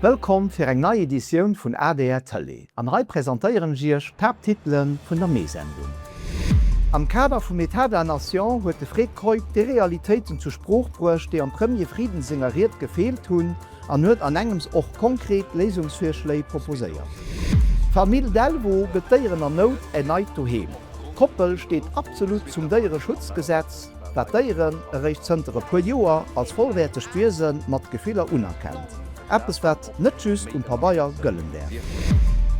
Wëllkomm fir eng nei Editioun vun adr Tëlee. An hei presentéieren ech iech d'Haapttitele vun der Mee-Sendung. Am Kader vum Etat de la Nation huet de Fred Keup déi Realitéiten zur Sprooch bruecht, déi am Premier Frieden senger Ried gefeelt hunn an huet an engems och konkret Léisungsvirschléi proposéiert. D'Famill Delvaux gëtt Déieren an Nout en neit Doheem. D'Koppel steet absolut zum Déiereschutzgesetz, wat Déieren eréischt zënter e puer Joer als vollwäertegt Wiese mat Gefiller unerkennt. Eppes wat net just um Pabeier gëllen däerf.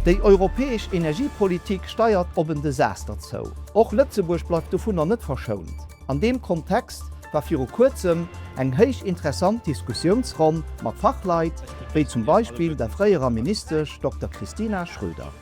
Déi europäesch Energiepolitik steiert op en Desaster zou. Och Lëtzebuerg bleift dovunner net verschount. An deem Kontext war viru kuerzem eng héich interessant Diskussiounsronn mat Fachleit, wéi zum Beispill der fréierer Ministesch Dokter Kristina Schröder.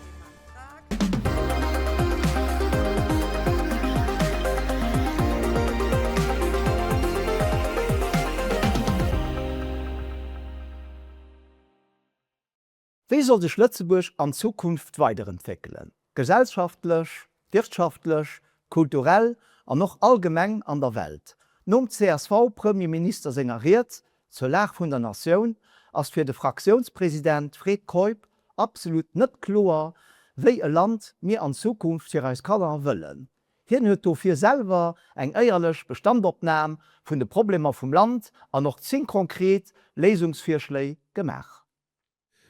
Wéi soll sech Lëtzebuerg an Zukunft weiderentwéckelen, gesellschaftlech, wirtschaftlech, kulturell an och allgemeng an der Welt? Nom CSV-Premierminister senger Ried zur Lag vun der Natioun ass fir de Fraktiounspresident Fred Keup absolut net kloer, wéi e Land mir an Zukunft fir eis Kanner wëllen. Hien huet dofir selwer eng éierlech Bestandopnam vun de Problemer vum Land an och 10 konkret Léisungsvirschléi gemaach.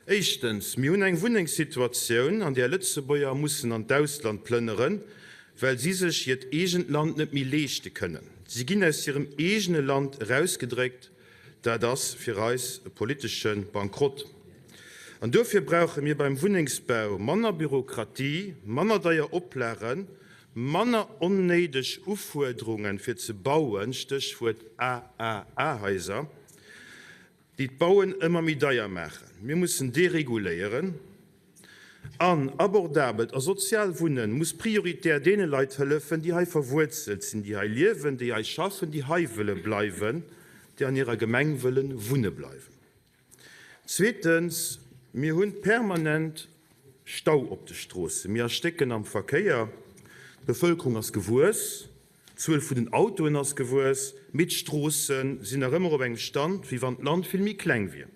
Éischtens, mir hunn eng Wunnengssituatioun, an där Lëtzebuerger mussen an d'Ausland plënneren, well si sech hiert eegent Land net méi leeschte kënnen. Si ginn aus hirem eegene Land erausgedréckt. Dat ass fir eis e politesche Bankrott. An duerfir brauche mir beim Wunnengsbau manner Bürokratie, manner deier Oplagen, manner onnéideg Ufuerderungen, fir ze bauen, Stéchwuert AAA-Haiser. Déi d'Bauen ëmmer méi deier maachen. Mir mussen dereguléieren an abordabelt a sozial Wunnen muss prioritär deene Leit hëllefen, déi hei verwuerzelt sinn, déi hei liewen, déi hei schaffen, déi hei wëlle bleiwen, déi an hirer Gemeng wëlle wunne bleiwen. Zweetens, mir hu permanent Stau op de Stroossen, mir erstécken am Verkéier, d'Bevëlkerung ass gewuess, D'Zuel vun den Autoen ass gewuess, mee d'Stroosse sinn nach ëmmer op engem Stand, wéi wann d'Land vill méi kleng wier.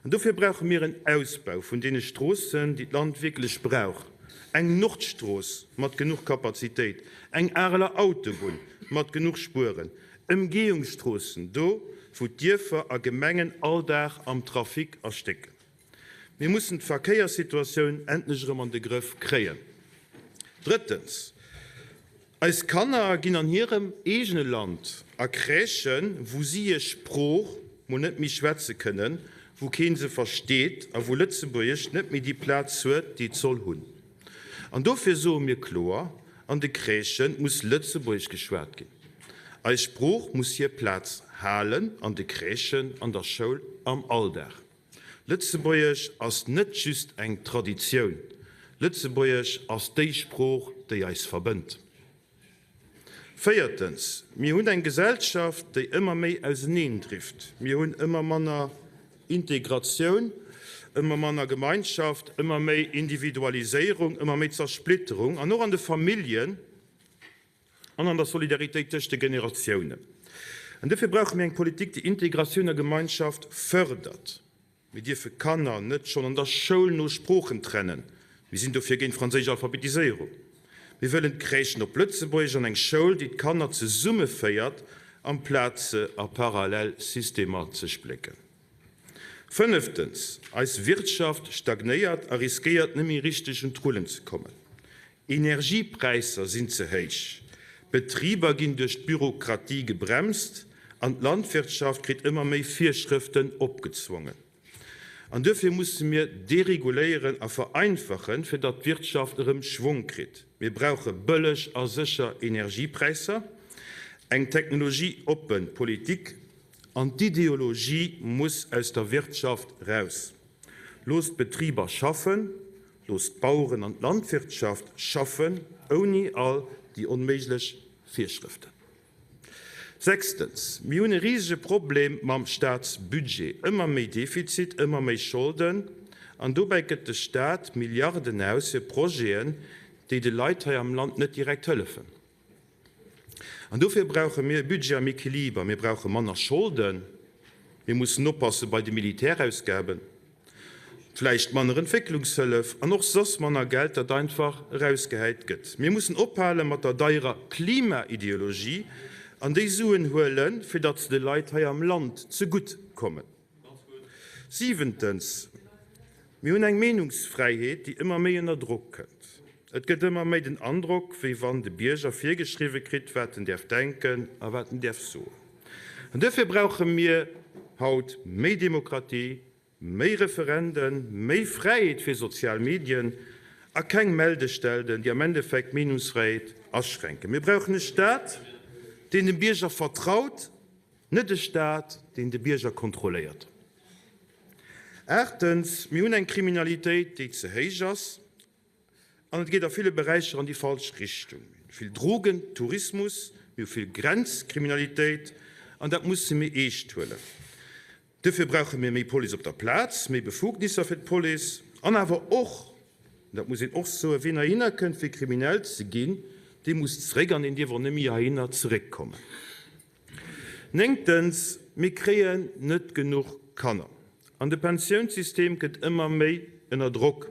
An dofir brauche mir en Ausbau vun deene Stroossen, déi d'Land wierklech brauch, eng Nordstrooss mat genuch Kapazitéit, eng Areler Autobunn mat genuch Spueren, Emgehungsstroossen do, wou d'Dierfer a Gemengen all Dag am Trafic erstécken. Mir mussen d'Verkéierssituatioun endlech erëm an de Grëff kréien. Drëttens, Eis Kanner ginn an hirem eegene Land a Crèchen, wou si hir Sprooch mol net méi schwätze kënnen, wou keen se versteet a wou Lëtzebuergesch net méi déi Plaz huet, déi et soll hunn. An dofir soe mir kloer, An de Crèchen muss Lëtzebuergesch geschwat ginn. Eis Sprooch muss hir Plaz halen an de Crèchen, an der Schoul, am Alldag. Lëtzebuergesch ass net just eng Traditioun, Lëtzebuergesch ass déi Sprooch, déi eis verbënnt. Véiertens, mir hunn eng Gesellschaft, déi ëmmer méi auseneendrift. Mir hunn ëmmer manner Integratioun, ëmmer manner Gemeinschaft, ëmmer méi Individualiséierung, ëmmer méi Zersplitterung an och an de Familljen. An an der Solidaritéit tëscht de Generatiounen. An dofir brauche mir eng Politik, déi Integratioun a Gemeinschaft fërdert. Mir dierfe Kanner net schonn an der Schoul no Sproochen trennen. Mir sinn dofir géint franséisch Alphabetiséierung. Mir wëllen d'Crèchen op Lëtzebuergesch an eng Schoul, déi d'Kanner zesummeféiert, amplaz se a parallel Systemer ze splécken. Fënneftens, eis Wirtschaft stagnéiert a riskéiert net méi richteg un d'Rullen ze kommen. Energiepräisser sinn ze héich, Betriber ginn duerch d'Bürokratie gebremst an d'Landwirtschaft kritt ëmmer méi Virschrëften opgezwongen. An duerfir musse mir dereguléieren a vereinfachen, fir datt d'Wirtschaft erëm Schwong kritt. Mir brauche bëlleg a sécher Energiepräisser, eng technologieoppe Politik an d'Ideologie muss aus der Wirtschaft raus. Loosst d'Betriber schaffen, Loosst d'Baueren an d'Landwirtschaft schaffen, ouni all déi onméiglech Virschrëften. Sechstens, Mir hunn e risege Problem mam Staatsbudget. Ëmmer méi Defizit, ëmmer méi Scholden, an dobäi gëtt de Staat Milliarden aus fir Projeten, déi de Leit hei am Land net direkt hëllefen. An dofir brauche mir e Budget am Equiliber. Mir brauche manner Scholden. Mir mussen oppasse bei de Militärausgaben. Vläicht manner Entwécklungshëllef an och soss manner Geld, dat einfach erausgehäit gëtt. Mir mussen ophale mat der deierer Klimaideologie an déi Suen huelen, fir datt se de Leit hei am Land zegutt kommen. Siwentens, Mir hunn eng Meenungsfräiheet, déi ëmmer méi ënner Drock kënnt. Et gëtt ëmmer méi den Androck, wéi wann de Bierger virgeschriwwe kritt, wat en däerf denken a wat en däerf soen. An duerfir brauche mir haut méi Demokratie, Méi Referenden, méi Fräiheet fir sozial Medien a keng Meldestelden, déi am Endeffekt d'Meenungsfräiheet aschränken. Mir brauchen e Staat, deen dem Bierger vertraut, net e Staat, deen de Bierger kontrolléiert. Aachtens, Mir hunn eng Kriminalitéit, déi ze héich ass. An et geet a ville Beräicher an déi falsch Richtung. Mir hunn vill Drogen, Tourismus, mir hu vill Grenzkriminalitéit an dat musse mir eescht huelen. Duerfir brauche mir méi Police op der Plaz, méi Befugnisser fir d'Police an awer och, an dat muss een och soen, wien heihinner kënnt fir kriminell ze ginn, dee muss zeréck an deen dierf och net méi heihinner zeréckkommen. Néngtens, mir kréien net genuch Kanner an de Pensiounssystem gëtt ëmmer méi ënner Drock.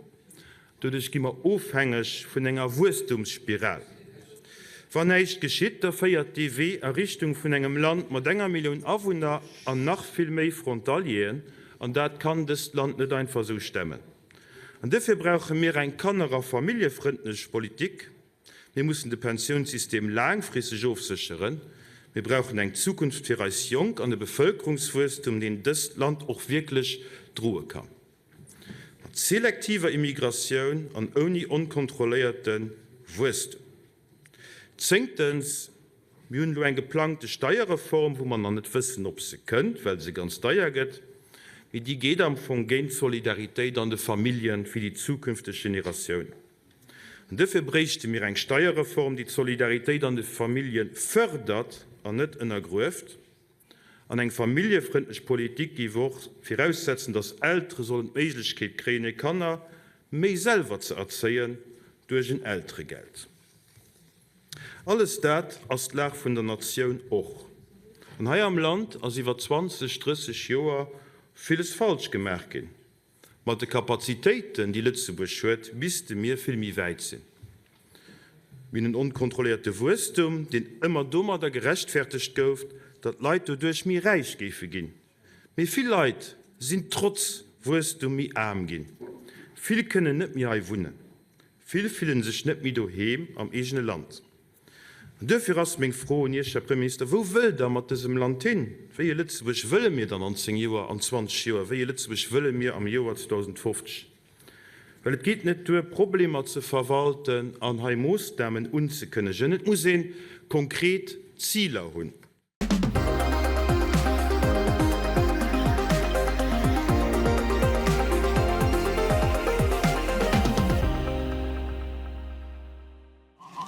Doduerch gi mer ofhängeg vun enger Wuesstumsspiral. Wann näischt geschitt, da féiert dee Wee a Richtung vun engem Land mat enger Millioun Awunner an nach vill méi Frontalieren, an dat kann dëst Land net einfach esou stemmen. An duerfir brauche mir eng kanner a familljefrëndlech Politik. Mir mussen de Pensiounssystem laangfristeg ofsécheren. Mir brauchen eng Zukunft fir eis Jonk an e Bevëlkerungswuesstum, deen dëst Land och wierklech droe kann. Mat selektiver Immigratioun an ouni onkontrolléierte Wuesstum. Zéngtens, Mir hunn elo eng geplangte Steierreform, wou mer nach net wëssen, ob se kënnt, well se ganz deier gëtt. Mee déi geet am Fong géint d'Solidaritéit an de Famillje fir déi zukünfteg Generatiounen. An duerfir bréichte mir eng Steierreform, déi d'Solidaritéit an de Famillje fërdert an net ënnergrueft. An eng familljefrëndlech Politik géif och viraussetzen, datt Eltere sollen d'Méiglechkeet kréien, hir Kanner méi selwer ze erzéien duerch en Elteregeld. Alles dat ass d'Lag vun der Natioun och. An hei am Land ass iwwer 20, 30 Joer villes falsch gemaach ginn. Mat de Kapazitéiten, déi Lëtzebuerg huet, misste mir vill méi wäit sinn. Mir hunn en onkontrolléierte Wuesstum, deen ëmmer domadder gerechtfertegt gouf, datt d'Leit doduerch méi räich géife ginn. Mee vill Leit sinn trotz Wuesstum méi aarm ginn. Vill kënnen net méi hei wunnen. Vill fillen sech net méi doheem am eegene Land. An duerfir ass meng Fro un Iech, Här Premierminister, Wou wëllt Der mat dësem Land hin? Wéi e Lëtzebuerg wëlle mir dann an 10 Joer, an 20 Joer? Wéi e Lëtzebuerg wëlle mir am Joer 2050? Well et geet net duer, Problemer ze verwalten an hei Moossnamen unzekënnegen. Et muss ee konkret Ziler hunn.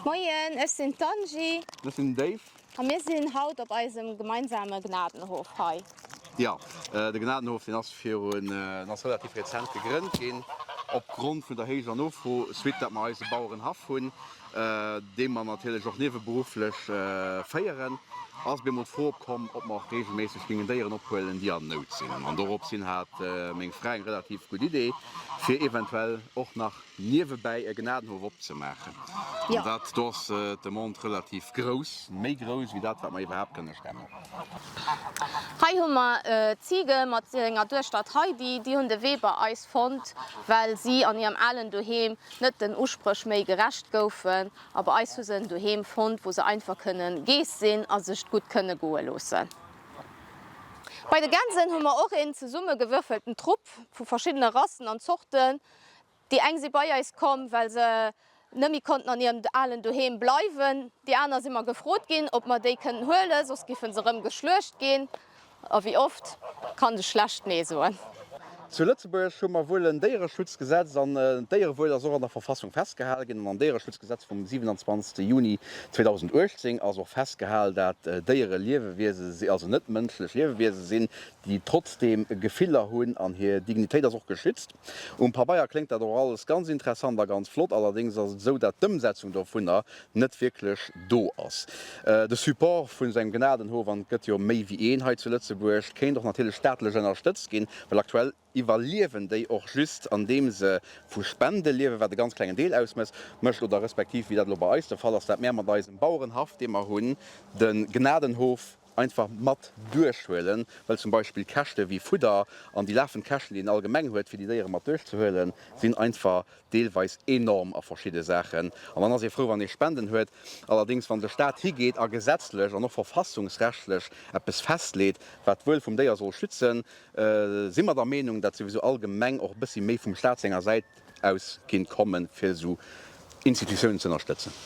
Moien, ech sinn d'Angie. Ech sinn den Dave. A mir sinn haut op eisem gemeinsame Gnadenhof hei. Jo, de Gnadenhof, deen ass virun, deen ass relativ rezent gegrënnt ginn, opgrond vun der héijer Nofro, suite dat mer eise Bauerenhaff hunn, dee mer natierlech och nieweberufflech féieren, ass op eemol d'Fro opkomm, ob mer och reegelméisseg géingen Déieren ophuelen, déi an Nout sinn. An dorops hin hat meng Fra eng relativ gutt Idee, fir eventuell och nach niewebäi e Gnadenhof opzemaachen. An dat, do ass d'Demande relativ grouss, méi grouss wéi dat, wat mer iwwerhaapt kënne stemmen. Hei hu mer d'Zige mat senger Duechter d'Heidi. Déi hunn de Wee bei eis fonnt, well si an hirem alen Doheem net den Uspréch méi gerecht goufen. A bei eis hu se en Doheem fonnt, wou se einfach kënne Geess sinn a sech gutt kënne goe loossen. Bei de Gänsen hu mer och een zesummegewürfelten Trupp vu verschiddene Rassen an Zorten. Déi eng si bei eis komm, well se net méi konnten an hirem alen Doheem bleiwen. Déi aner si mer gefrot ginn, ob mer déi kënnen huelen, soss giffen se erëm geschluecht ginn. A wéi oft kann ech schlecht Nee soen. Zu Lëtzebuerg hu mer wuel en Déiereschutzgesetz an d'Déierewuel ass och an der Verfassung festgehale ginn. An am Déiereschutzgesetz vum 27. Juni 2018 ass och festgehal, dat Déiere Liewewiese si, also net mënschlech Liewewiese sinn, déi trotzdeem Gefiller hunn an hir Dignitéit ass och geschützt. Um Pabeier kléngt dat och alles ganz interessant a ganz flott, allerdéngs ass et esou, dat d'Ëmsetzung dovunner net wierklech do ass. De Support vun esou engem Gnadenhof, an et gëtt jo méi wéi een hei zu Lëtzebuerg, kéint och natierlech staatlech ënnerstëtzt ginn, well aktuell. Iwwerliewen déi och just andeem se vu Spende liewen, wat e ganz klengen Deel ausmécht, oder respektiv, wéi dat elo bei eis de Fall ass, dat mär mat eisem Bauerenhaff, dee mer hunn, de Gnadenhof einfach mat duerchhuelen, well zum Beispill Käschte wéi Fudder an déi lafend Käschten, déi een allgemeng huet, fir déi Déiere mat duerchzehuelen, sinn einfach deelweis enorm a verschidde Saachen. An dann ass ee frou, wann ee Spenden huet. Allerdéngs, wann de Staat higeet a gesetzlech an och verfassungsrechtlech eppes festleet, wat d'Wuel vum Déier soll schützen, si mer der Meenung, dat souwisou allgemeng och e bëssi méi vum Staat senger Säit aus kinnt kommen, fir esou Institutiounen ze ënnerstëtzen.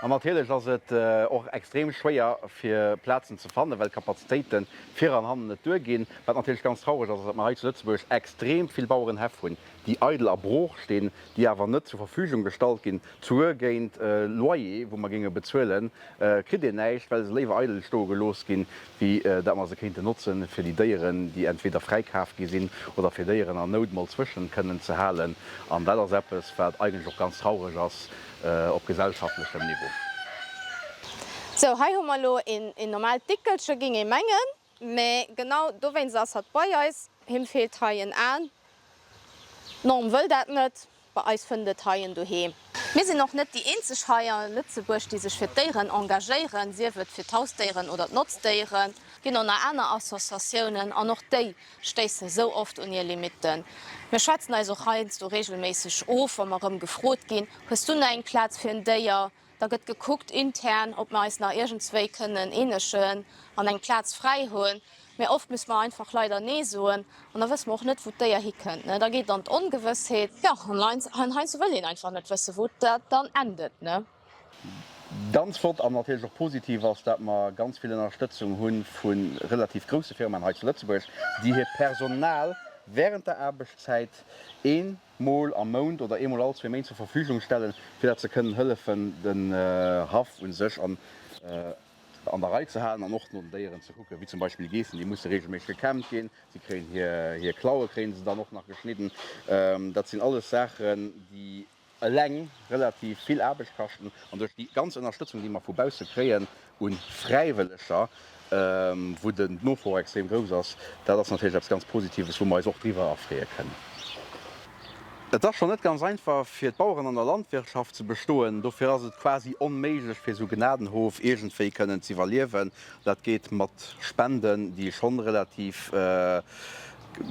An natierlech ass et och extrem schwéier, fir Plazen ze fannen, well d'Kapazitéite vir an hannen net duerginn. Wat natierlech ganz traureg ass, ass, datt mer hei zu Lëtzebuerg extrem vill Bauerenhäff hunn, déi eidel a brooch stinn, déi awer net zur Verfügung gestallt ginn, Zuer géint Loyer, wou mer géinge bezuelen, kritt een näischt, well se léiwer eidel stoe gelooss ginn, wéi dat mer se kéinten notzen, fir déi Déieren, déi entweder fräikaf gi sinn oder fir Déieren an Nout mol zwëschen kënnen ze halen. An dat ass eppes, wat eigentlech och ganz traureg ass op gesellschaftlechem Niveau. Sou, hei hu mer elo een normaalt Dickelche, géing ee mengen. Mä genau dowéinst ass hatt bei eis. Him feelt hei en Aen. D'Norm wëll dat net. Bei eis fënnt et hei en Doheem. Mir sinn och net déi eenzeg hei a Lëtzebuerg, déi sech fir d'Déieren engagéieren, sief et fir d'Hausdéieren oder d'Notzdéieren. Et ginn och nach aner Associatiounen an och déi stéissen esou oft un hir Limitten. Mir schwätzen eis och heiansdo reegelméisseg of, wa mer erëm gefrot ginn, Hues du nach eng Plaz fir en Déier? Da gëtt gekuckt intern, ob mer eis nach iergendswéi kënnen eenegen an eng Plaz fräi hunn. Mä oft musse mer einfach leider Nee soen an da wësse mer och net, wou d'Déier hikënnt. Da geet et an d'Ongewëssheet. Jo, an heiansdo wëll een einfach net wëssen, wou dat dann endet. Ganz flott an natierlech och positiv ass, dat mer ganz vill Ënnerstëtzung hu vu relativ grousse Firmaen hei zu Lëtzebuerg, déi hiert Personal während der Aarbechtszäit ee Mol am Mount oder eemol all zwee Méint zur Verfügung stellen, fir dat ze kënnen hëllefen, den Haff u sech an der Rei ze halen an och no den Déieren ze kucken, wéi zum Beispill Geessen, déi musse reegelméisseg gekämmt ginn, si kréien hir Klaue kréie se dann och nach geschnidden. Dat sinn alles Saachen, déi eleng relativ vill Aarbecht kaschten an duerch déi ganz Ënnerstëtzung, déi mer vu bausse kréien u Fräiwëlleger, wou den d'Nofro extrem grouss ass, dat ass natierlech eppes ganz Positives, wou mer eis och driwwer erfreeë kënnen. Et ass schonn net ganz einfach, fir d'Baueren an der Landwirtschaft ze bestoen. Dofir ass et quasi onméiglech, fir esou Gnadenhof iergendwéi kënnen z'iwwerliewen. Dat geet mat Spenden, déi schonn relativ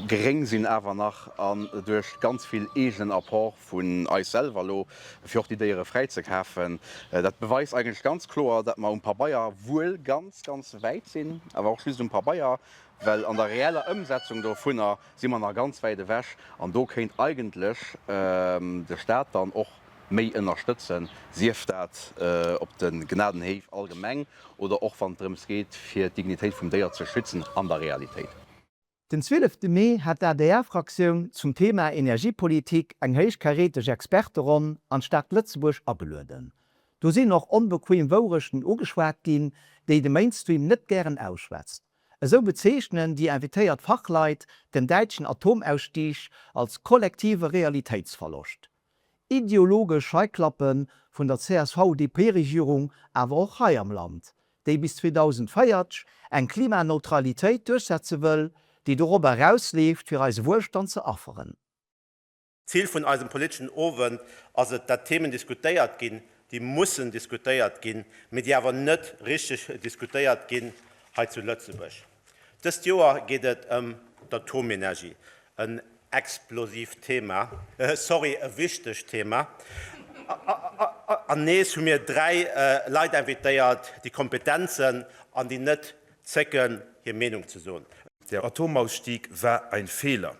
geréng sinn awer nach, an duerch ganz vill eegenen Apport. vun eis selwer elo, fir och déi Déiere fräi ze kafen. Dat beweist eigentlech ganz kloer, datt mer um Pabeier wuel ganz, ganz wäit sinn, awer och just um Pabeier, well an der reeller Ëmsetzung dovunner si mer nach ganz wäit ewech. An do kéint eigentlech de Stat dann och méi ënnerstëtzen, sief dat op de Gnadenhéif allgemeng oder och wann et drëms geet, fir d'Dignitéit vum Déier ze schützen an der Realitéit. Den 12 Mee hat d'ADR-Fraktioun zum Thema Energiepolitik eng héichkaräteg Experteronn an d'Stad Lëtzebuerg agelueden. Do sinn och onbequem Wourechten ugeschwat ginn, déi de Mainstream net gären ausschwätzt. Esou bezeechnen déi invitéiert Fachleit den däitschen Atomausstieg als kollektive Realitéitsverloscht. Ideologesch Scheiklappe vun der CSV-DP-Regierung awer och hei am Land, déi bis 2040 eng Klimaneutralitéit duerchsetze wëll, déi dorobber erausleeft, fir eise Wuelstand ze afferen. Zil vun eisem politeschen Owend ass et, dat Themen diskutéiert ginn, déi mussen diskutéiert ginn, mee déi awer net richteg diskutéiert ginn hei zu Lëtzebuerg. Dëst Joer geet et ëm d'Atomenergie, en explosiivt Thema, sorry, e wichtegt Thema. An nees hu mir 3 Leit invitéiert, déi kompetent sënn an déi net zécken, hir Meenung ze soen. Der Atomausstieg war ein Fehler.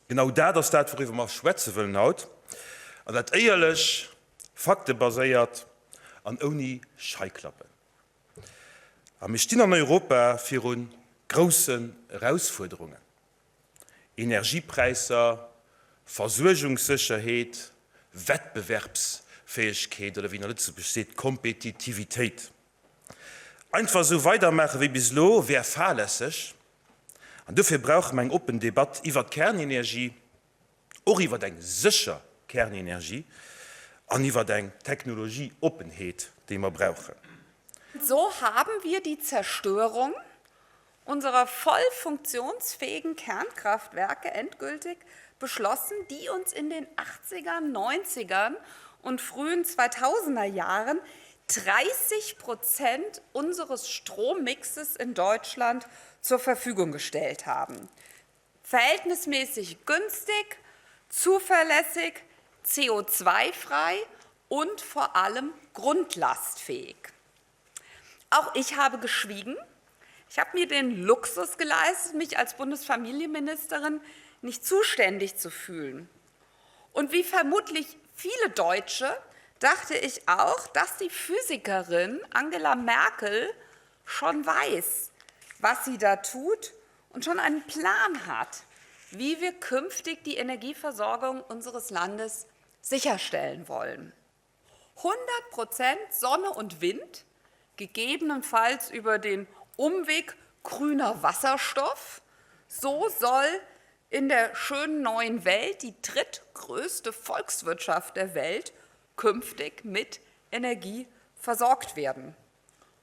Genau dat ass dat, wouriwwer mer schwätze wëllen haut, an dat éierlech, faktebaséiert an ouni Scheiklappen. A mir stinn an Europa viru groussen Erausfuerderungen, Energiepräisser, Versuergungssécherheet, Wettbewerbsfäegkeet oder wéi een a Lëtzebuerg seet, Kompetitivitéit. Einfach esou weidermaache wéi bis elo wär fahrlässeg an dofir brauche mer eng oppen Debatt iwwert d'Kernenergie, och iwwer eng sécher Kernenergie an iwwer eng Technologieoppenheet, déi mer brauchen. So haben wir die Zerstörung. unserer voll funktionsfähigen Kernkraftwerke endgültig beschlossen, die uns in den 80ern, 90ern und frühen 2000er Jahren 30 Prozent unseres Strommixes in Deutschland zur Verfügung gestellt haben. Verhältnismäßig günstig, zuverlässig, CO2-frei und vor allem grundlastfähig. Auch ich habe geschwiegen. Ich habe mir den Luxus geleistet, mich als Bundesfamilienministerin nicht zuständig zu fühlen. Und wie vermutlich viele Deutsche dachte ich auch, dass die Physikerin Angela Merkel schon weiß, was sie da tut und schon einen Plan hat, wie wir künftig die Energieversorgung unseres Landes sicherstellen wollen. 100 Prozent Sonne und Wind, gegebenenfalls über den Umweg grüner Wasserstoff. So soll in der schönen neuen Welt die drittgrößte Volkswirtschaft der Welt künftig mit Energie versorgt werden.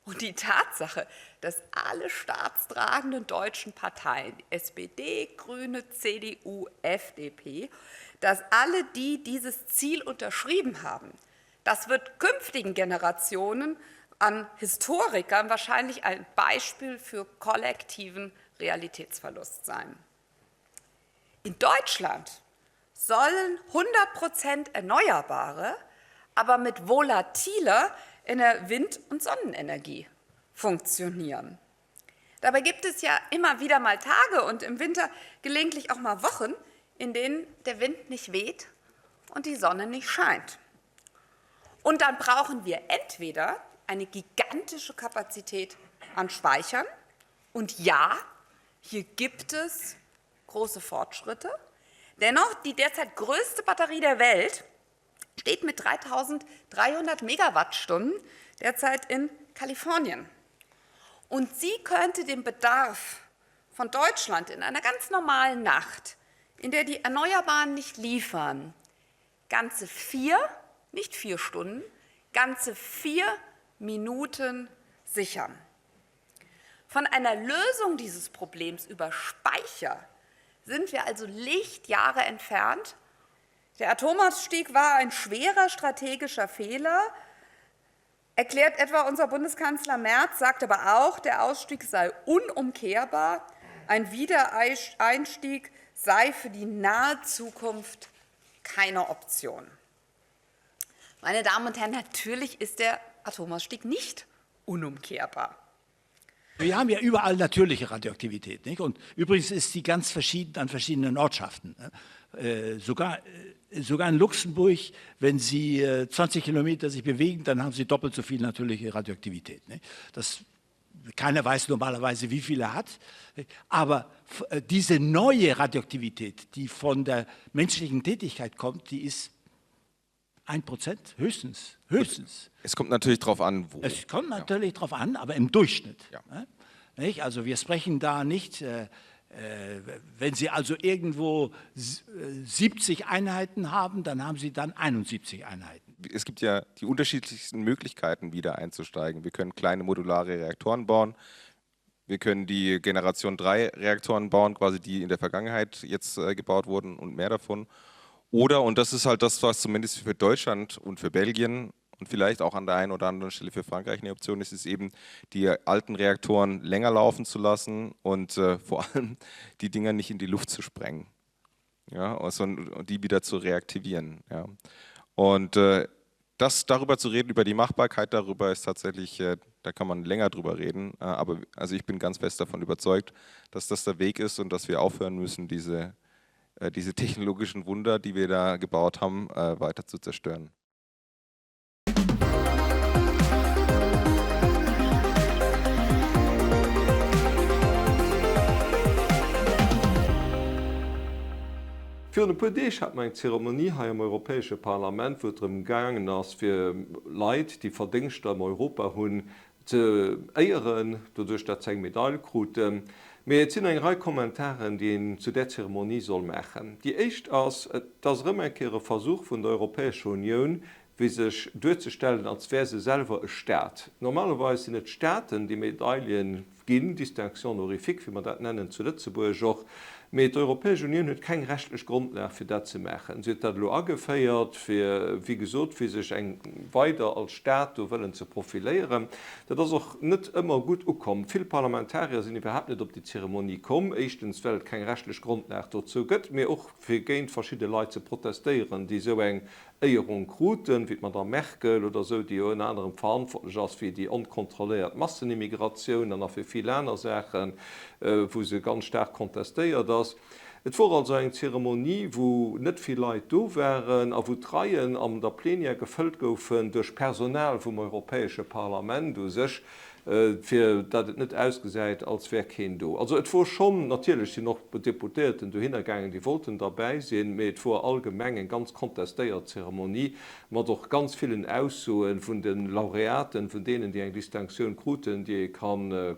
Und die Tatsache, dass alle staatstragenden deutschen Parteien, SPD, Grüne, CDU, FDP, dass alle die dieses Ziel unterschrieben haben, das wird künftigen Generationen an Historikern wahrscheinlich ein Beispiel für kollektiven Realitätsverlust sein. In Deutschland sollen 100 Prozent Erneuerbare, aber mit volatiler in der Wind- und Sonnenenergie funktionieren. Dabei gibt es ja immer wieder mal Tage und im Winter gelegentlich auch mal Wochen, in denen der Wind nicht weht und die Sonne nicht scheint. Und dann brauchen wir entweder eine gigantische Kapazität an Speichern und ja, hier gibt es große Fortschritte. Dennoch, die derzeit größte Batterie der Welt steht mit 3.300 Megawattstunden derzeit in Kalifornien. Und sie könnte den Bedarf von Deutschland in einer ganz normalen Nacht, in der die Erneuerbaren nicht liefern, ganze vier, nicht vier Stunden, ganze vier Minuten sichern. Von einer Lösung dieses Problems über Speicher sind wir also Lichtjahre entfernt. Der Atomausstieg war ein schwerer strategischer Fehler, erklärt etwa unser Bundeskanzler Merz, sagt aber auch, der Ausstieg sei unumkehrbar, ein Wiedereinstieg sei für die nahe Zukunft keine Option. Meine Damen und Herren, natürlich ist der Atomausstieg nicht unumkehrbar. Wir haben ja überall natürliche Radioaktivität. Nicht? Und übrigens ist sie ganz verschieden an verschiedenen Ortschaften. Äh, sogar, äh, sogar in Luxemburg, wenn Sie äh, 20 Kilometer sich bewegen, dann haben Sie doppelt so viel natürliche Radioaktivität. Nicht? Das, keiner weiß normalerweise, wie viel er hat. Aber äh, diese neue Radioaktivität, die von der menschlichen Tätigkeit kommt, die ist ein Prozent höchstens höchstens. Es kommt natürlich darauf an, wo. Es kommt natürlich ja. darauf an, aber im Durchschnitt. Ja. Ne? Nicht? Also wir sprechen da nicht, äh, äh, wenn Sie also irgendwo 70 äh, Einheiten haben, dann haben Sie dann 71 Einheiten. Es gibt ja die unterschiedlichsten Möglichkeiten, wieder einzusteigen. Wir können kleine modulare Reaktoren bauen. Wir können die Generation 3 Reaktoren bauen, quasi die in der Vergangenheit jetzt äh, gebaut wurden und mehr davon. Oder, und das ist halt das, was zumindest für Deutschland und für Belgien und vielleicht auch an der einen oder anderen Stelle für Frankreich eine Option ist, ist eben die alten Reaktoren länger laufen zu lassen und äh, vor allem die Dinger nicht in die Luft zu sprengen. Ja, also, und die wieder zu reaktivieren. Ja. Und äh, das darüber zu reden, über die Machbarkeit darüber ist tatsächlich, äh, da kann man länger drüber reden, äh, aber also ich bin ganz fest davon überzeugt, dass das der Weg ist und dass wir aufhören müssen, diese, äh, diese technologischen Wunder, die wir da gebaut haben, äh, weiter zu zerstören. Virun e puer Deeg hat mer eng Zeremonie hei am Europäesche Parlament, wou et drëm gaangen ass, fir Leit, déi Verdéngschter ëm Europa hunn, ze éieren, doduerch dat se eng Medail kruten. Mee et sinn eng Rei Kommentaren, déi een zu där Zeremonie soll maachen. Déi éischt ass, Et ass erëm eng Kéier e Versuch vun der Europäescher Unioun, wéi sech duerzestellen, als wär se selwer e Staat. Normalerweis sinn et d'Staaten, déi Medaillen. ginn, Distinction honorifique, wéi mer dat nennen zu Lëtzebuerg och. Mee d'Europäesch Unioun huet keng rechtlech Grondlag, fir dat ze maachen. Si huet dat elo ageféiert, fir, wéi gesot, fir sech eng weider als Stat do wëllen ze profiléieren. Dat ass och net ëmmer gutt ukomm. Vill Parlamentarier sinn iwwerhaapt net op déi Zeremonie komm, éischtens, well et keng rechtlech Grondlag dozou gëtt, mee och fir géint verschidde Leit ze protestéieren, déi esou eng Éierung kruten, wéi d'Madame Merkel oder esou, déi jo ënner anerem verantwortlech ass fir déi onkontrolléiert Massenimmigratioun an a fir vill aner Saachen, wou se ganz staark kontestéiert ass. Et wor also eng Zeremonie, wou net vill Leit do waren a wou d'Reien an der Plenière gefëllt goufen duerch Personal vum Europäesche Parlament u sech, fir dat et net ausgesäit, als wär keen do. Also et wor schonn, natierlech sinn och Deputéierten dohinner gaangen, déi wollten derbäi sinn, mee et wor allgemeng eng ganz kontestéiert Zeremonie mat och ganz villen Aussoe vun de Laureaten, vun deenen, déi eng Distinctioun kruten, déi ee ka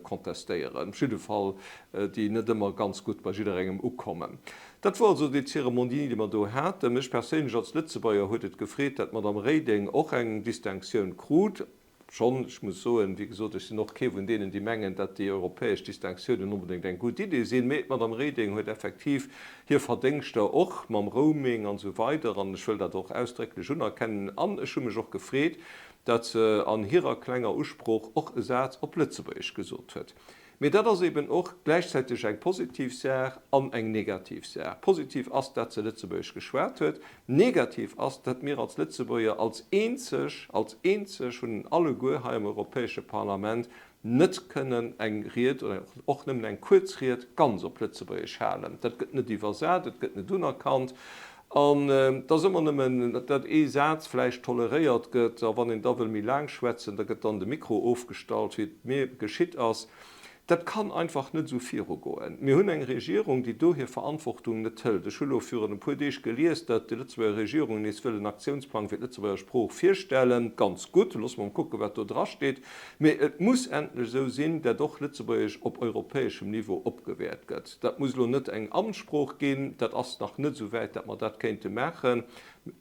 kontestéieren, op jidde Fall déi net ëmmer ganz gutt bei jidderengem ukommen. Dat wor also déi Zeremonie, déi mer do haten. Mech perséinlech als Lëtzebuerger huet et gefreet, dat d'Madame Reding och eng Distinctioun krut. Schonn, ech muss soen, wéi gesot, ech sinn och kee vun deenen, déi mengen, datt déi europäesch Distinctiounen onbedéngt eng gutt Idee sinn, mee d'Madame Reding huet effektiv hir Verdéngschter och mam Roaming an esou weider, an ech wëll dat och ausdrécklech unerkennen. An ech hu mech och gefreet, datt se an hirer klenger Usprooch och e Saz op Lëtzebuergesch gesot huet. Mee dat ass eben och gläichzäiteg eng positiv Saach an eng negativ Saach. Positiv ass, dat se Lëtzebuergesch geschwat huet. Negativ ass, dat mir als Lëtzebuerger als eenzeg, als eenzeg vun alleguer hei am Europäesche Parlament net kënnen eng Ried oder och nëmmen eng kuerz Ried ganz op Lëtzebuergesch halen. Dat gëtt net iwwersat, et gëtt net unerkannt. An et ass ëmmer nëmmen, datt ee Saz vläicht toleréiert gëtt, a wann een da wëll méi laang schwätzen, da gëtt dann de Mikro ofgestallt, wéi et mir geschitt ass. Dat kann einfach net esou virugoen. Mir hunn eng Regierung, déi do hir Verantwortung net hëlt. Ech hu lo virun e puer Deeg gelies, datt déi Lëtzebuerger Regierung nees wëll en Aktiounsplang fir d'Lëtzebuerger Sprooch virstellen. Ganz gutt, loosse mer mol kucken, wat do drasteet. Mee et muss endlech esou sinn, dat och Lëtzebuergesch op europäeschem Niveau opgewäert gëtt. Dat muss elo net eng Amtssprooch ginn, dat ass nach net esou wäit, dat mer dat kéinte maachen.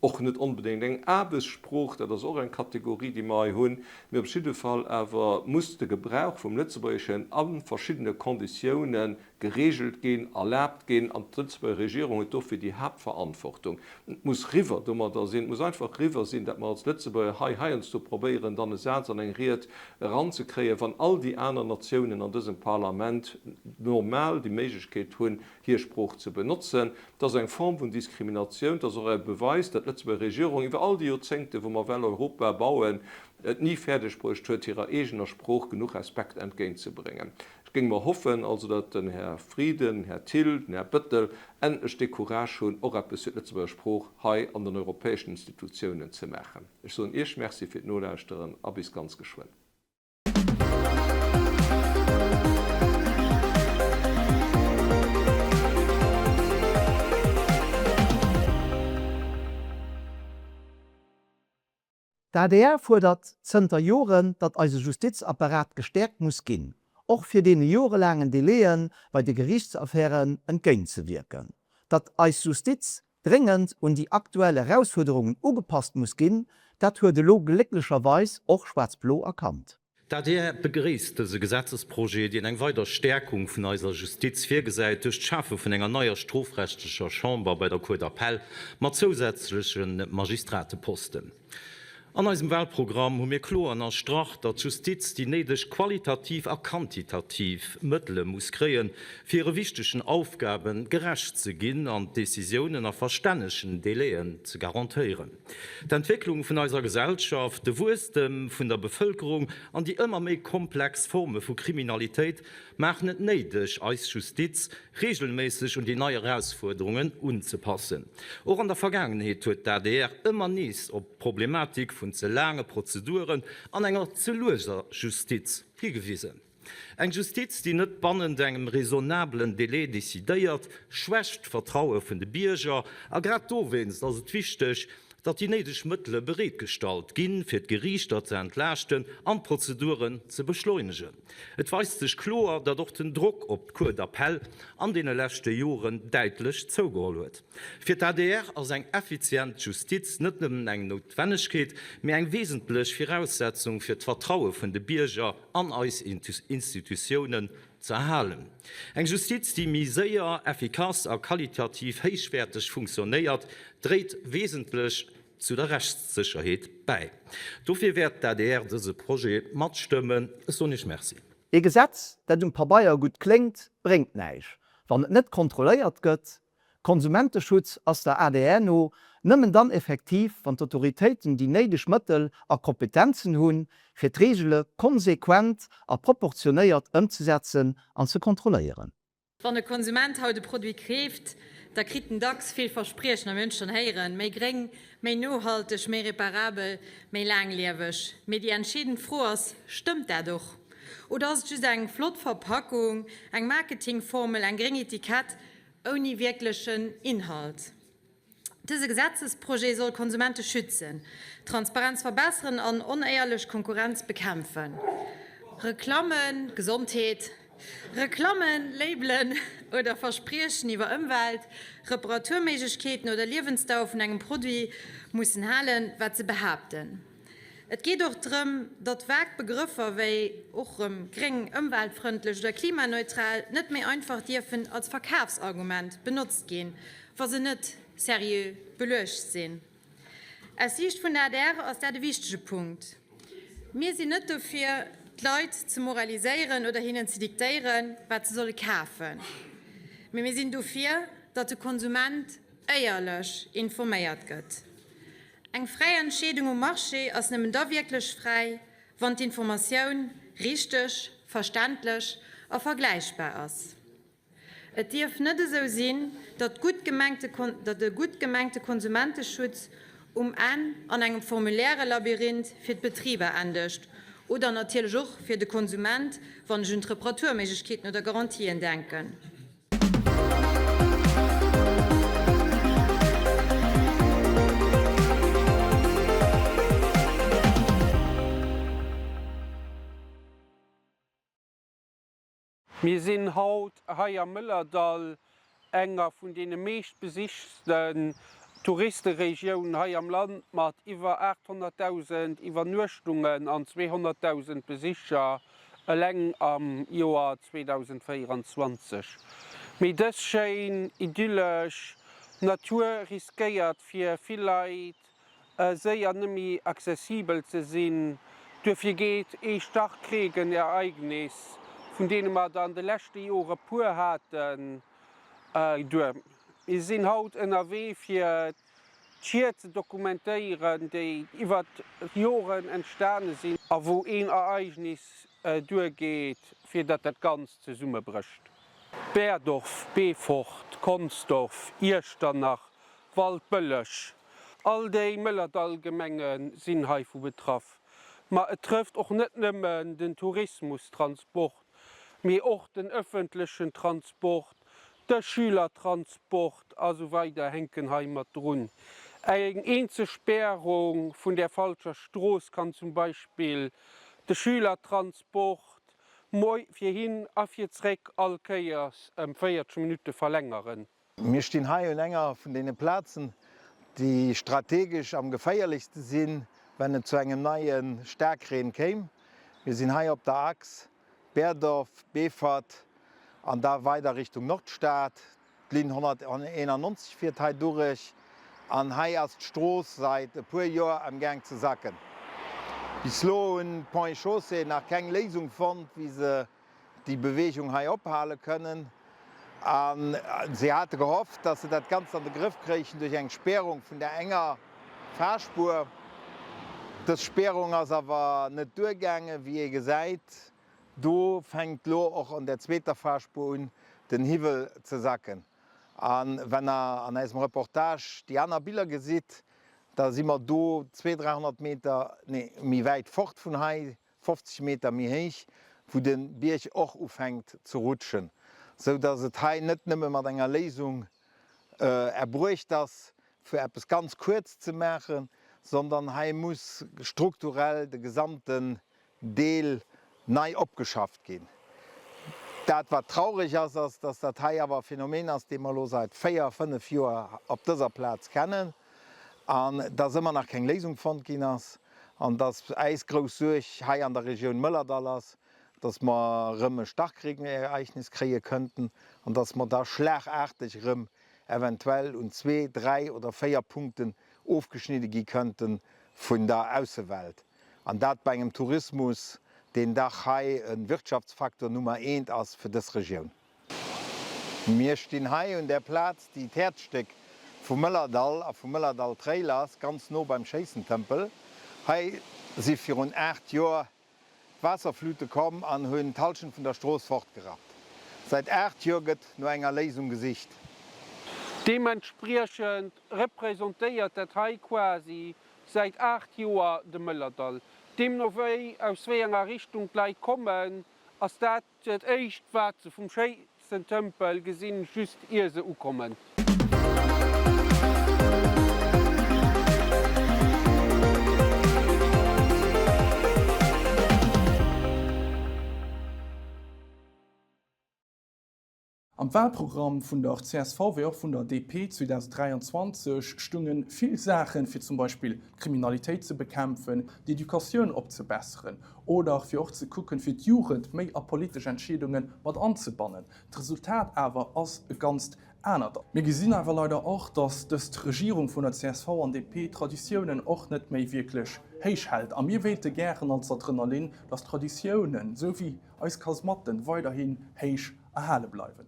Och net onbedéngt eng Aarbechtssprooch, dat ass och eng Kategorie, déi mer hei hunn. Mee op jidde Fall awer muss de Gebrauch vum Lëtzebuergeschen a verschiddene Konditiounen geregelt ginn, erlaabt ginn, an d'Lëtzebuerger Regierung huet dofir déi Haaptverantwortung. Et muss riwwer domadder sinn, et muss einfach riwwer sinn, datt mer als Lëtzebuerger hei heiansdo probéieren, dann e Saz an eng Ried eranzekréien, wann all déi aner Natiounen an dësem Parlament normal déi Méiglechkeet hunn, hir Sprooch ze benotzen. Et ass eng Form vun Diskriminatioun, et ass och e Beweis, datt d'Lëtzebuerger Regierung iwwer all déi Joerzéngte, wou mer well Europa bauen, et ni fäerdegbruecht huet, hirer eegener Sprooch genuch Respekt entgéintzebréngen. Ech géing mer hoffen also, datt den Här Frieden, den Här Thill, den Här Bettel endlech dee Courage hunn, och eppes fir d'Lëtzebuerger Sprooch hei an den europäeschen Institutiounen ze maachen. Ech soen Iech Merci fir d'Nolauschteren a bis ganz geschwënn. D'adr fuerdert zënter Joren, datt eise Justizapparat gestäerkt muss ginn, och fir deene jorelaangen Délaië bei de Geriichtsaffären entgéintzewierken. Datt eis Justiz dréngend un déi aktuell Erausfuerderungen ugepasst muss ginn, dat huet elo glécklecherweis och Schwaarz-Blo erkannt. D'adr begréisst dëse Gesetzesprojet, deen eng weider Stäerkung vun eiser Justiz virgesäit duerch d'Schafe vun enger neier strofrechtlecher Chamber bei der Cour d'appel mat zousätzleche Magistrateposten. An eisem Wahlprogramm hu mir kloer ënnerstrach, datt d'Justiz déi néideg qualitativ a quantitativ Mëttele muss kréien, fir hire wichtegen Aufgabe gerecht ze ginn an d'Décisiounen a verstännegen Délaiën ze garantéieren. D'Entwécklung vun eiser Gesellschaft, de Wuesstem vun der Bevëlkerung an déi ëmmer méi komplex Forme vu Kriminalitéit maachen et néideg, eis Justiz reegelméisseg un déi nei Erausfuerderungen unzepassen. Och an der Vergaangenheet huet d'ADR ëmmer nees op d'Problematik vun ze laange Prozeduren an enger ze lueser Justiz higewisen. Eng Justiz, déi net bannent engem raisonnablen Délai decidéiert, schwächt d'Vertraue vun de Bierger. A grad dowéinst ass et wichteg, datt déi néideg Mëttele bereetgestallt ginn, fir d'Geriichter ze entlaaschten an d'Prozeduren ze beschleunegen. Et weist sech kloer, datt och den Drock op d'Cour d'appel an deene leschte Joren däitlech zougeholl huet. Fir d'ADR ass eng effizient Justiz net nëmmen eng Noutwennegkeet, mee eng wesentlech Viraussetzung fir d'Vertraue vun de Bierger an eis Institutiounen ze erhalen. Eng Justiz, déi méi séier, effikass a qualitativ héichwäerteg funktionéiert, dréit wesentlech zu der Rechtssécherheet bäi. Dofir wäert d'ADR dëse Projet matstëmmen. Ech soen Iech Merci. Ee Gesetz, dat um Pabeier gutt kléngt, bréngt näischt, wann et net kontrolléiert gëtt. Konsumenteschutz ass der adr no nëmmen dann effektiv, wann d'Autoritéiten déi néideg Mëttel a Kompetenzen hunn, fir d'Reegele konsequent a proportionéiert ëmzesetzen an ze kontrolléieren. Wann e Konsument haut e Produit keeft, da kritt en dacks vill Verspriechen, a mir hunn et schonn héieren, méi gréng, méi nohalteg, méi reparabel, méi laanglieweg. Mee déi entscheedend Fro ass, Stëmmt dat och? Oder ass et just eng flott Verpackung, eng Marketingformel, eng gréng Etikett ouni wierklechen Inhalt? Dëse Gesetzesprojet soll Konsumente schützen, d'Transparenz verbesseren an onéierlech Konkurrenz bekämpfen. Reklammen, Gesondheet, Reklammen, Labelen oder Verspriechen iwwer Ëmwelt, Reparaturméiglechkeeten oder Liewensdauer vun engem Produit mussen halen, wat se behaapten. Et geet och drëm, datt vag Begrëffer wéi, och rëm, gréng, ëmweltfrëndlech oder klimaneutral net méi einfach dierfen als Verkafsargument benotzt ginn, wa se net seriö beluecht sinn. Aus Siicht vun der adr ass dat e wichtege Punkt. Mir sinn net dofir, d'Leit ze moraliséieren oder hinnen ze diktéieren, wat se solle kafen, mee mir sinn dofir, datt de Konsument éierlech informéiert gëtt. Eng fräi Entscheedung um Marché ass nëmmen da wierklech fräi, wann d'Informatioun richteg, verständlech a vergläichbar ass. Et dierf net esou sinn, datt gutt gemengte datt e gutt gemengte Konsumenteschutz um Enn an engem Formulairelabyrinth fir d'Betriber endegt oder natierlech och fir de Konsument, wann ech un d'Reparaturméiglechkeeten oder Garantien denken. Mir sinn haut hei am Mëllerdall, enger vun deene meeschtbesichtsten Touristeregiounen hei am Land mat iwwer 800.000 Iwwernuechtungen an 200.000 Besicher. Eleng am Joer 2024. Mee dës schéin, idyllesch Natur riskéiert fir vill Leit séier nëmmi accessibel ze sinn. Duerfir geet ee Starkregenereignis, vun deene mer der an de leschte Jore puer haten, duer. Mir sinn haut ënnerwee fir d'Schied ze dokumentéieren, déi iwwert d'Joren entstane sinn a wou een Ereignis duergeet, fir datt dat Ganzt zesummebrécht. Berdorf, Beefort, Consdorf, Iechternach, Waldbëlleg, all déi Mëllerdallgemenge sinn heivu betraff. Ma et trëfft och net nëmmen den Tourismustransport, mee och den ëffentlechen Transport, de Schülertransport a sou weider hänken hei mat drun. Eng eenzeg Spärung vun där falscher Strooss kann zum Beispill de Schülertransport fir hin a fir zréck all Kéiers ëm 40 Minutte verlängeren. Mir stinn hei un enger vun deene Plazen, déi strategesch am geféierlechste sinn, wenn et zu engem neie Staarkreen kéim. Mir sinn hei op der Achs Berdorf, Beefort an da weider Richtung Nordstad. D'Linn 191 fiert hei durech an hei ass d'Strooss seit e puer Joer am Gaang ze sacken. Bis lo hunn d'Ponts et Chaussées nach keng Léisung fonnt, wéi se déi Beweegung hei ophale kënnen. A si hate gehofft, dass se dat Ganzt an de Grëff kréichen duerch eng Spärung vun der enger Fahrspuer. Dës Spärung ass awer net duergaangen, wéi ee gesäit. Do fänkt lo och an der zweeter Fahrspuer un, den Hiwwel ze sacken. A wenn Der an eisem Reportage déi aner Biller gesitt, da si mer do 200, 300 Meter, nee, méi wäit fort vun hei, 50 Meter méi héich, wou de Bierg och ufänkt ze rutschen, sou datt et hei net nëmme mat enger Léisung erbruecht ass. fir eppes ganz kuerz ze maachen, sondern hei muss strukturell de gesamten Deel nei opgeschafft ginn. Dat wat traureg ass, ass, dass dat hei awer e Phänomen ass, dee mer elo seit 4, 5 Joer op dëser Plaz kennen an dass ëmmer nach keng Léisung fonnt ginn ass an dass äis grouss Suerg hei an der Regioun Mëllerdall ass, dass mer erëm e Starkregenereignis kréie kënnten an dass mer da schlagarteg erëm eventuell un zwee, dräi oder véier Punkten ofgeschnidde gi kënnte vun der Aussewelt. An dat bei engem Tourismus, deen dach hei e Wirtschaftsfaktor Nummer eent ass fir dës Regioun. Mir stinn hei un där Plaz, déi d'Häerzstéck vum Mëllerdall a vum Mëllerdall Trail ass, ganz no beim Schéissentëmpel. Hei si virun 8 Joer d'Waasserflute komm an hunn d'Hallschent vun der Strooss fortgerappt. Säit 8 Joer gëtt no enger Léisung gesicht. Deementspriechend representéiert dat hei quasi säit 8 Joer de Mëllerdall. Deemno wéi aus wéi enger Richtung d'Leit kommen, ass dat dat éischt wat se vum Schéissentëmpel gesinn, just ier se ukommen. Am Wahlprogramm vun der csv wéi och vun der DP 2023 stunge vill Saachen, fir zum Beispill d'Kriminalitéit ze bekämpfen, d'Educatioun opzebesseren oder fir och ze kucken, fir d'Jugend méi a politesch Entscheedunge mat anzebannen. D'Resultat awer ass e ganzt anert. Mir gesinn awer leider och, datt dëst Regierung vun der csv an DP d'Traditiounen och net méi wierklech héich hält. A mir wéilte gären als Adrenalin, datt d'Traditiounen, esou wéi eis Kasmatten, weiderhin héich erhale bleiwen.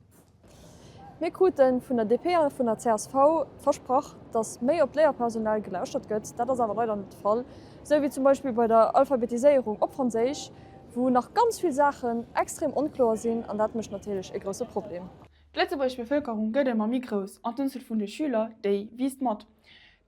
Mir krute vun der DP a vun der csv versprach, datt méi op d'Léierpersonal gelauschtert gëtt. Dat ass awer leider net de Fall, esou wéi zum Beispill bei der Alphabetiséierung op Franséisch, wou nach ganz vill Saachen extrem onkloer sinn an dat mécht natierlech e grousse Problem. D'lëtzebuergesch Bevëlkerung gëtt ëmmer méi grouss an d'Unzuel vun de Schüler, déi wiisst mat.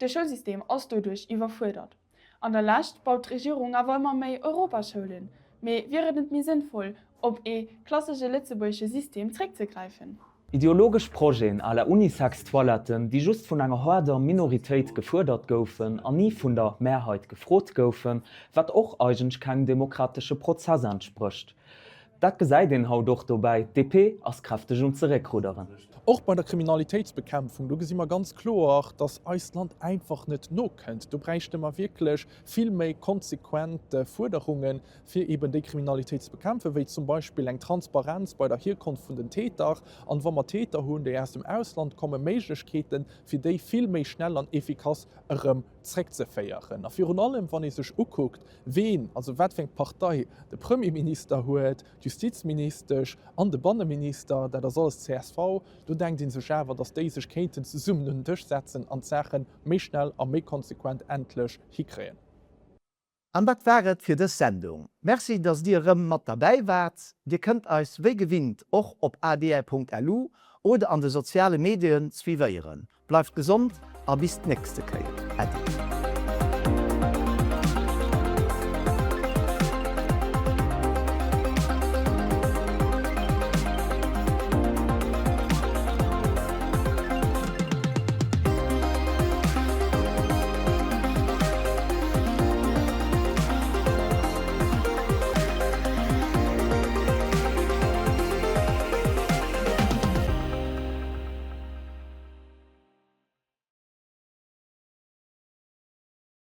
De Schoulsystem ass doduerch iwwerfuerdert. An der Lescht baut d'Regierung awer ëmmer méi Europaschoulen. Mee wier et net méi sënnvoll, op ee klassesche lëtzebuergesche System zréckzegräifen? Ideologesch Projeten à la Unisex-Toiletten, déi just vun enger haarder Minoritéit gefuerdert goufen an ni vun der Mehrheit gefrot goufen, wat och eigentlech kengem demokratesche Prozess entsprécht. Dat gesäit een haut och dobäi, d'DP ass kräfteg um Zeréckrudderen. Och bei der Kriminalitéitsbekämpfung, do gesi mer ganz kloer, dass eist Land einfach net nokënnt. Do bräichte mer wierklech vill méi konsequent Fuerderungen, fir eben déi Kriminalitéit ze bekämpfen, wéi zum Beispill eng Transparenz bei der Hierkonft vun den Täter, an wa mer Täter hunn, déi aus dem Ausland kommen, Méiglechkeeten, fir déi vill méi schnell an efficace erëm zréckzeféieren. A virun allem, wann ee sech ukuckt, ween, also wat fir eng Partei de Premierminister huet, d'Justizministesch an de Banneminister, dat ass alles csv, do denkt ee sech awer, datt déi sech kéinten zesummen un den Dësch setzen an d'Saache méi schnell a méi konsequent endlech hikréien. An dat war et fir dës Sendung. Merci dass dir erëm mat derbäi waart. Dir kënnt eis wéi gewinnt och op adr.lu oder an de soziale Medien suivéieren. Bleift gesond a bis d'nächste Kéier. Äddi.